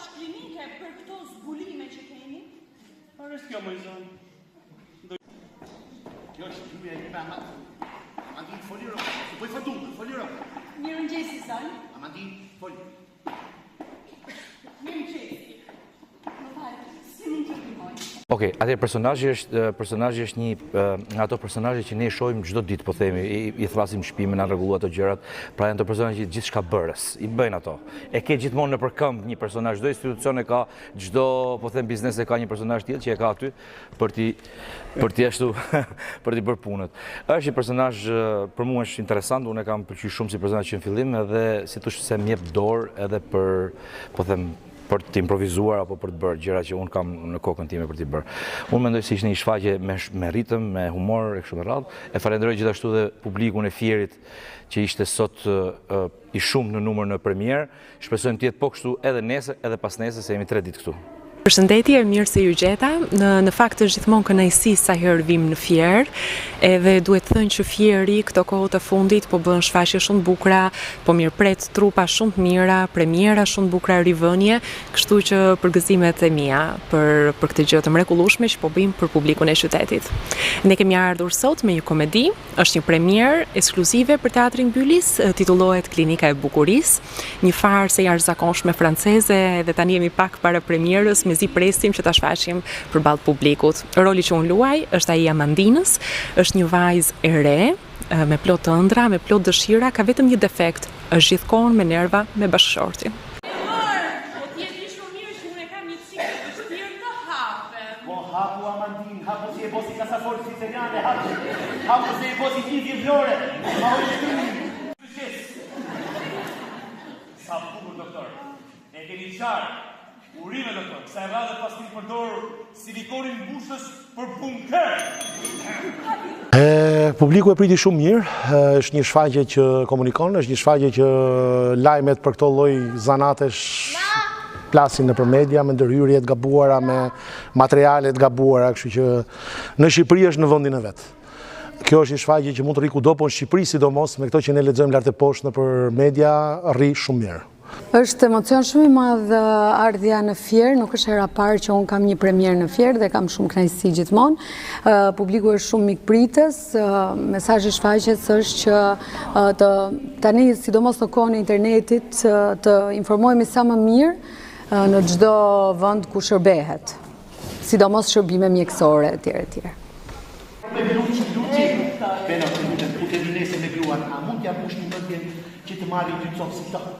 matash klinike për këto zbulime që keni? Çfarë është kjo moj zonjë? Kjo është gruaja ime ama. Amandin, foli ro. Po i fatu, foli ro. Mirëmëngjesi, zonjë. Amandin, fol. Mirëmëngjesi. Më fal, si mund t'ju ndihmoj? Okej, atëherë personazhi është personazhi është një nga ato personazhe që ne i shohim çdo ditë, po themi, i, i thrasim në shtëpi me na rregullu ato gjërat. Pra janë ato personazhe që gjithçka bërës, i bëjnë ato. E ke gjithmonë nëpër këmbë një personazh, çdo institucion e ka, çdo, po them biznes e ka një personazh tjetër që e ka aty për t'i për t'i ashtu për t'i bërë punët. Është një personazh për mua është interesant, unë e kam pëlqyer shumë si personazh që në fillim edhe si thosh se më jep dorë edhe për, po them, për të improvizuar apo për të bërë gjëra që unë kam në kokën time për t'i bërë. Unë mendoj se ishte një shfaqje me, me ritëm, me humor e kështu me radhë. E falenderoj gjithashtu dhe publikun e Fierit që ishte sot i shumë në numër në premierë. Shpresojmë të jetë po kështu edhe nesër, edhe pasnesër, se jemi 3 ditë këtu. Përshëndetje, mirë se ju gjeta. Në në fakt është gjithmonë kënaqësi sa herë vim në Fier, edhe duhet thënë që Fieri këto kohët e fundit po bën shfaqje shumë të bukura, po mirëpret trupa shumë të mira, premiera shumë të bukura, rivënie, kështu që përgëzimet e mia për për këtë gjë të mrekullueshme që po bëjmë për publikun e qytetit. Ne kemi ardhur sot me një komedi, është një premierë ekskluzive për Teatrin Bylis, titullohet Klinika e Bukurisë. Një farsë e jashtëzakonshme franceze dhe tani jemi pak para premierës, mezi presim që ta shfaqim përballë publikut. Roli që unë luaj është ai i Amandinës, është një vajzë e re, me plot ëndrra, me plot dëshira, ka vetëm një defekt, është gjithkohën me nerva me bashkëshortin. Emër, po ti e di shumë mirë që unë e kam një çikë të vështirë të hapem. Po hapu Amandin, hapu si e bo si kasafortë zvicerane, hapu. Hapu se e bo si lidhje Vlore. Ma hoqe trurin. Sa bukur doktor. E keni qarë. Urime doktor. Kësaj radhe paskeni përdorur silikonin mbushës për bunker. E, publiku e priti shumë mirë, është një shfaqje që komunikon, është një shfaqje që lajmet për këto lloj zanatesh plasin nëpër media, me ndërhyrje të gabuara, me materiale të gabuara, kështu që në Shqipëri është në vendin e vet. Kjo është një shfaqje që mund të rri kudo, po në Shqipëri sidomos me këto që ne lexojmë lart e poshtë nëpër media, rri shumë mirë. Është emocion shumë i madh ardhja në Fier, nuk është hera e parë që unë kam një premierë në Fier dhe kam shumë kënaqësi gjithmonë. Publiku është shumë mikpritës, mesazhi i shfaqjes është që të tani sidomos në kohën e internetit të informohemi sa më mirë në çdo vend ku shërbehet. Sidomos shërbime mjekësore etj etj. Me Luçi, Luçi. Beno, të lutem, ku të vi nesër me gruan, a mund t'ja mbushni mendjen që të marri dy copë si këto?